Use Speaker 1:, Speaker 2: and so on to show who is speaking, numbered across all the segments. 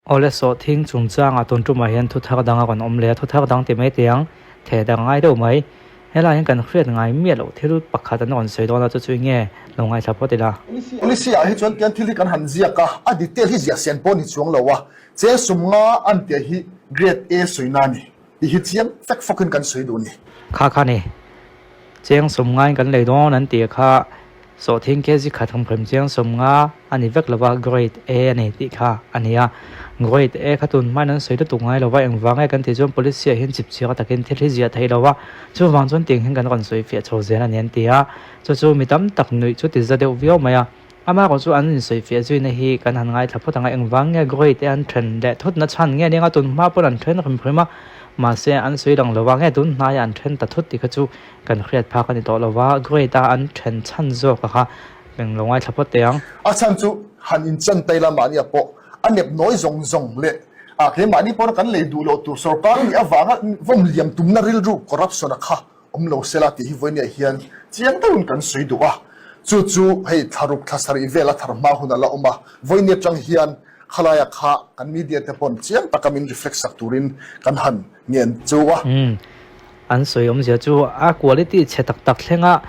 Speaker 1: Awle sawhthing chungchangah tun tumah hian thuthar dang a rawn awm leh a, thuthar dang ti mai teh ang, theh dang ngai deuh mai. Helaiah hian kan hriat ngai miah loh thil pakhat an rawn sawi dawn a, chu chu enge lo ngaithla phawt ila.
Speaker 2: Policy ah hi chuan tiang thil hi kan han ziak a, a detail hi ziah sian pawh ni chuang lo a, che sum nga an tih hi grade A sawi na a ni tih hi chiang fek fawk in kan sawi duh a ni.
Speaker 1: Kha kha ni, cheng sum ngain kan lei dawn an tih kha Sawhthing kg khat hawmhrem chiang 50 a ni vek lova, Grade A a ni tih kha a ni a. Grade A kha tun hmain an sawi lutuk ngai lova, engvang nge kan tih chuan policy ah hian chipchhiar takin thil hi ziah theih lova, chuvang chuan tiang hian kan rawn sawi fiah chho zel a ni an ti a. Chu chu mi tam tak nuih chu ti za deuh viau mai a. Amaherawh chu an insawi fiah zuina hi kan han ngaithla phawt ang a, engvang nge Grade A an then leh thut na chhan nge nia tun hma pawn an then hrim hrim a, mahse an sawi lang lova nge tun hnaiah an then ta thut tih kha chu Kan hriat phak a ni tawh lo va, grade a an then chhan zawk a kha eng lo ngaithla phawt teh ang.
Speaker 2: A chhan chu han inchan tai la mahni ah pawh a nep nawi zawng zawng leh ah keimahni pawh kan lei duh loh tur sorkar nih avanga vawm liam tumna rilru corruption a kha awm lo sela tih hi vawinia hian chiang deuhin kan sawi duh a, chu chu hei thlaruk thla sarih vel a thar hma hun a la awm a, vawinia tang hian khalaia kha kan media te pawn chiang taka min reflect sak turin kan han ngen chu a.
Speaker 1: An sawi awmzia chu a quality chhe tak tak thlenga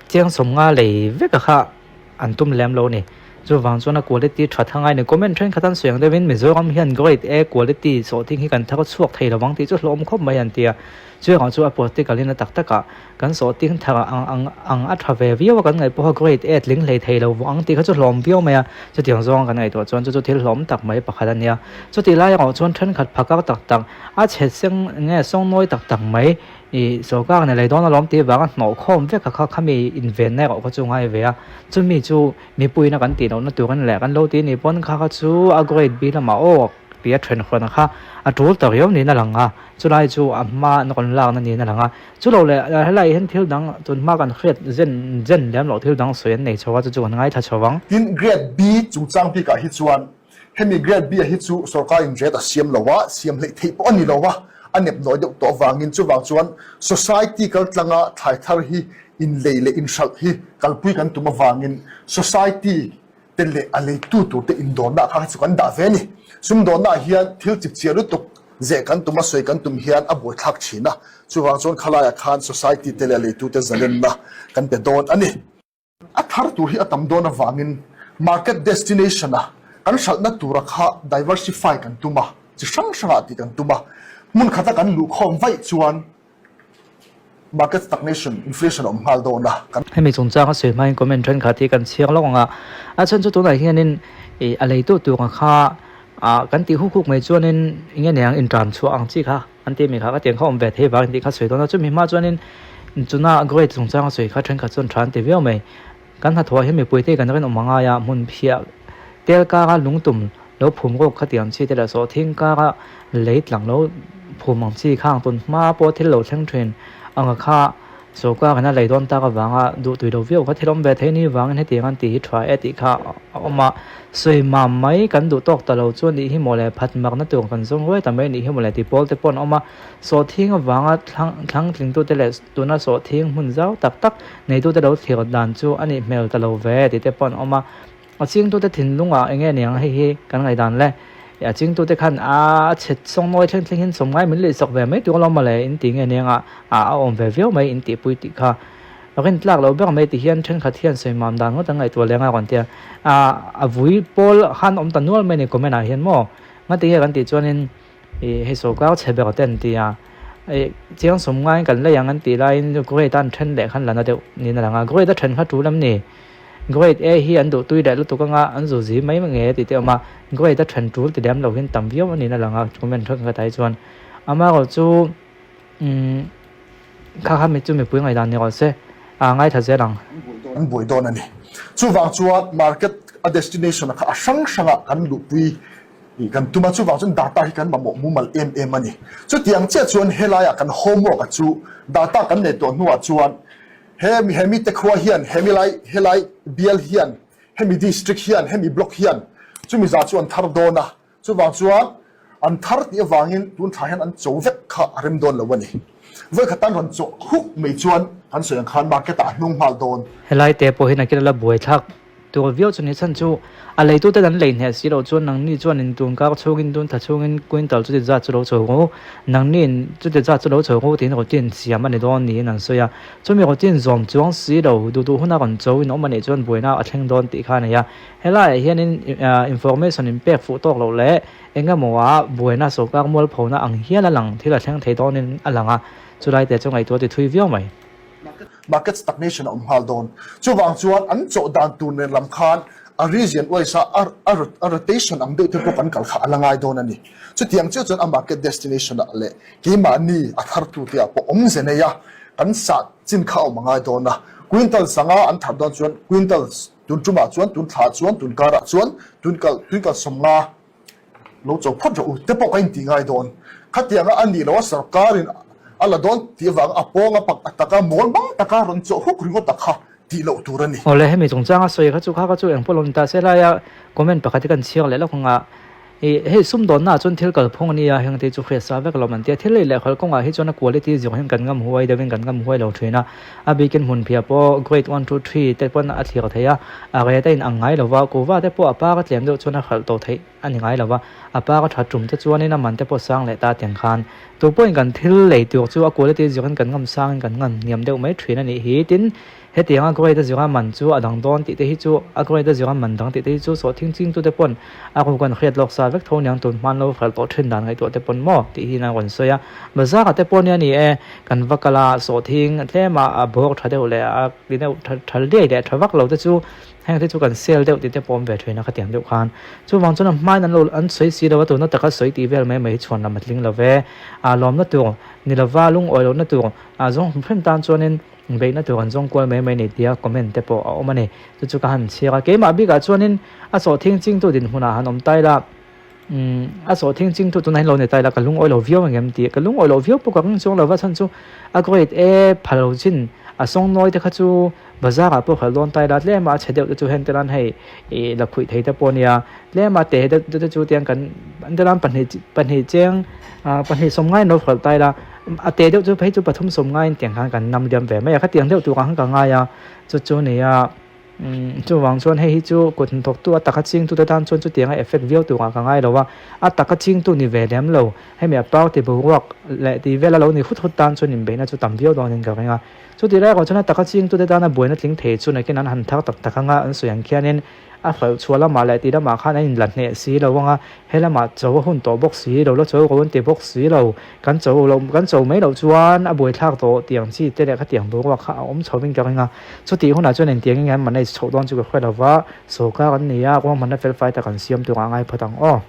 Speaker 1: chiang 50 lei vek a kha an tum lem lo a ni. Chuvang chuan a quality tha tha ngai a ni. Comment thenkhat an sawi ang deuhin Mizoram hian grade A quality sawhthing hi kan thar chhuak thei lovang tih chu hlawm khawp mai an ti a. Chuengah chu a practical in a tak takah kan sawhthing thar ang ang ang a tha ve viau a kan ngaih pawha grade A tling hlei thei lo ang tih kha chu hlawm viau mai a. Chutiang zawng kan ngaihtuah chuan chu chu thil hlawm tak mai pakhat a nia. Chutih lai erawh chuan thenkhat phakar tak tak A chhe seng nge sawngnawi tak tak mai ih sawrkar nei lei dawn alawm tih vanga hnawh khawm vek a kha khami invenna erawh kha chu ngai ve a, chumi chu mipuiin a kan tih lohna tur a ni leh kan lo tih ni pawn kha kha chu a grade B lamah aw tih a then huan kha a tul ta riau niin a lang a, chulai chu a hma an rawn lakna niin a lang a, chulo leh helai hian thil dang tun hma kan hriat zen zen lem loh thil dang sawi an nei chho a chu chu kan ngaithla chho ang.
Speaker 2: Tin, grade B chungchang bikah hi chuan Hemi Grade B-a hi chu sorkar in rate a siam lo a, siam hleih theih pawh a ni lo a, a nep nawi deuh tawh avangin chuvang chuan society kaltlanga thlai thar hi inlei leh inhralh hi kalpui kan tum avangin society te leh a leitu tur te indawnna kha chu kan dah ve a ni. Sumdawnnaah hian thil chipchiar lutuk zeh kan tum a, sawi kan tum hian a buaithlak thin a, chuvang chuan khalaiah khan society te leh a leitute zalenna kan pe dawn a ni. A thar tur hi a tam dawn avangin market destination a kan hralhna tura kha diversify kan tum a, chi hrang hrangah tih kan tum a, hmun khata kan luh khawm vaih chuan market stagnation, inflation a awm nghal dawn a, kan.
Speaker 1: Hemi chungchang a sawi hmain comment thenkhat hi kan chhiar lawk ang a, a chhan chu tunah hianin ih a leitu tura kha ah kan tih huk huk mai chuanin eng nge niang intan chhuah ang chi kha. An ti mi kha ka tiang kha awm ve thei vang tih kha sawi dawn a, chumi hma chuanin chuna grade chungchang a sawi kha thenkhat chuan tha an ti viau mai. Kan hnathawh ah hian mipui te kan rinawm a ngai a, hmun phiah tel kara lungtum lo phum rawk kha tiang chi te leh sawhthing kara lei tlang lo phum ang chi khang tun hma pawh thil lo thleng thin ang kha Sawrkar in a lei dawn tak avanga duh tui lo viau kha thil awm ve thei ni vangin hetiang an tih hi tha e tih kha a awm a, sawi mam mai kan duh tawk ta lo chu a nih hi maw le, phat makna tur kan zawng ruai ta mai a nih hi maw le tih pawl te pawh an awm a, sawhthing avanga thlang thlang tlingtute leh tuna sawhthing hmun zau tak tak neitute lo thlir dan chu a nih hmel ta lo ve tih te pawh an awm a. A chingtute thinlungah eng nge niang hei hi kan ngaihdan le? A chingtute khan a chhe sawngnawi thleng thleng hian sawmngai min leh chawk ve mai tur alawm mawle in ti nge niang a, a awm ve viau mai in tihpui tih kha rin tlak lo ber mai ti hian thenkhat hian sawi mam dan ngawt an ngaihtuah leng a rawn ti a, a vui pawl khan awm ta nual mai a ni comment ah hian maw ngati nge kan tih chuanin ih hei sawrkar chhe ber te an ti a, ih chiang sawmngaiin kan lei ang an tih laiin grade a an then leh khan la na deuh niin a lang a, grade a then kha tul em ni? Grade A hi an duh tui leh lutuk anga an zu zi mai nge tih te a awm a, Grade a then tul ti lem lo hian tam viau a niin a lang a, comment hrang khat ah hi chuan amaherawh chu umm kha kha mi chu mipui ngaihdan ni rawh se a ngaithla zel ang.
Speaker 2: An buai dawn a ni. Chuvang chuan market a destination a kha a hrang hrangah kan luhpui tih kan tum a, chuvang chuan data hi kan mamawh mumal em em a ni. Chutiang chiah chuan helaiah kan homework a chu data kan nei tawh hnuah chuan He hemi te khua hian, hemi lai, helai bial hian, hemi district hian, hemi block hian chumi zah chu an thar dawn a, chuvang chuan an thar tih avangin tun thla hian an cho vek kha a rem dawn lo a ni. Vawikhat tan rawn chawh huk mai chuan kan sawi ang khan market ah a hnung nghal dawn.
Speaker 1: Helai te pawh hi nakin a la buaithlak. Tur viau chu ni chhan chu a leitute an lei hneh si loh chuan nangni chuan in tun kar chhungin tun thla chhungin quintal chuti zat chu lo chho ru, nangni in chuti zat chu lo chho ru tiin routine siam a ni dawn niin an sawi a. Chumi routine zawm chuang si lo duh duh huna rawn cho in awm a nih chuan buaina a thleng dawn tih kha a nei a. Helaiah hianin information in pek fuh tawk loh leh eng emaw ah buaina sawrkar mualphona ang hial a lang thil a thleng thei dawnin a lang a, chulai te chu ngaihtuah ti thui viau mai.
Speaker 2: Market stagnation a awm nghal dawn. Chuvang chuan an chawh dan tur nen lam khan a region wise a a rotation ang deuh te pawh kan kal kha a la ngai dawn a ni. Chutiang chiah chuan a market destination ah leh keimahni a thartu te ah pawh awmze nei a kan sah chin kha a awm a ngai dawn a. Quintal sanga an thar dawn chuan quintal tun tumah chuan tun thla chuan tun karah chuan tun kal tun kal 50 Lo cho phawt rawh u te pawh ka intih ngai dawn. Khatianga a nih loh a sarkarin a la dawn tih avanga a pawng a pak a taka mawl mang taka rawn chawh huk ringawt a kha tih loh tur a ni.
Speaker 1: Awle hemi chungchanga sawi kha chu kha kha chu engpawh lo ni ta se laia comment pakhat hi kan chhiar leh lawk ang a, ih hei sumdawnna ah chuan thil kalphung a nia heng te chu hriat sa vek alawm an tia thil lei leh khalh kawngah hi chuan a quality zawng hian kan ngam huai deuhin kan ngam huai lo thin a, a bikin hmunphiah pawh grade one two three te pawn a thlir thei a, a rate a in ang ngai lova kuhva te pawh a par a tlem deuh chuan a hralh tawh theih. A ni ngai lo va, a pa ka that tum te chuanin a man te pawh sang leh ta tiang khan tu pawhin kan thil lei tur chu a quality zirin kan ngam sangin kan ngam hniam deuh mai thin a nih hi. Tin, hetianga grade a zira man chu a dang dawn tih te hi chu a grade a zira man dang tih te hi chu sawh thing ching tu te pawn a ru kan hriat lawk sa vek tho niang tun hman lo hralh tawh thin dan ngaihtuah te pawn maw tih hi a rawn sawi a. Bazar ah te pawh nia ni e, kan va kal a sawh thing tlem a a bawr tha deuh leh a ti deuh tha liai leh tha vak lo te chu Heng te chu kan sel deuh tih te pawh awm ve thin a khatiang deuh khan. Chuvang chuan a hmain an lo an sawi si lo a tuna taka sawi tih vel mai mai hi chhuan lam a tling lo ve. Aa lawmna tur ni lova lungawi lohna tur aa zawng hrim hrim tan chuanin beihna tur an zawng kual mai mai ni tia comment te pawh a awm a ni. Chu chu ka han chhiar a, keimah bikah chuanin a sawhthing chingtu dinhmunah han awm tai la. Umm a sawh thing ching tu tunah hian lo ni ta ila ka lungawi lo viau ang em tih ka lungawi loh viau pawh ka ring chuang lo va chhan chu a grade A pha lo chin a sawng nawi te kha chu bazar ah pawh khalh dawn ta ila tlem a chhe deuh te chu heng te lan hei ih la khuih thei te pawh ania tlem a te deuh te chu tiang kan an te lan pahnih pahnih cheng ah pahnih sawm ngai an lo khalh ta ila a te deuh chu phei chu pathum sawm ngaiin tiang khan kan nam liam ve mai a khatiang deuh tur ang khan ka ngai a chu chu nia. Chuvang chuan hei hi chu kut hnathawktu a taka chingtute tan chuan chutianga effect viau turah ka ngai lo a, a taka chingtu ni ve lem lo. Hemi a party boruak leh tih vela lo ni hut hut tan chuan inbeihna chu tam viau dawnin ka ring a. Chutih lai erawh chuan a taka chingtute tana buaina tling thei chu nakin an han thar tak tak anga an sawi ang khianin a hralh chhuah lamah leh tih lamah khan an inla hneh si lo anga he lamah cho a hun tawh bawk si lo, la cho ro an ti bawk si lo. Kan cho lo, kan cho mai loh chuan a buaithlak tawh tiang chi te leh khatiang boruak kha a awm chho in ka ring a. Chutih hunah chuan engtiang enge an manage chhoh dawn chu ka hre lo va, sawrkar an ni a, ruahmanna felfai tak an siam turah a ngai phawt ang aw.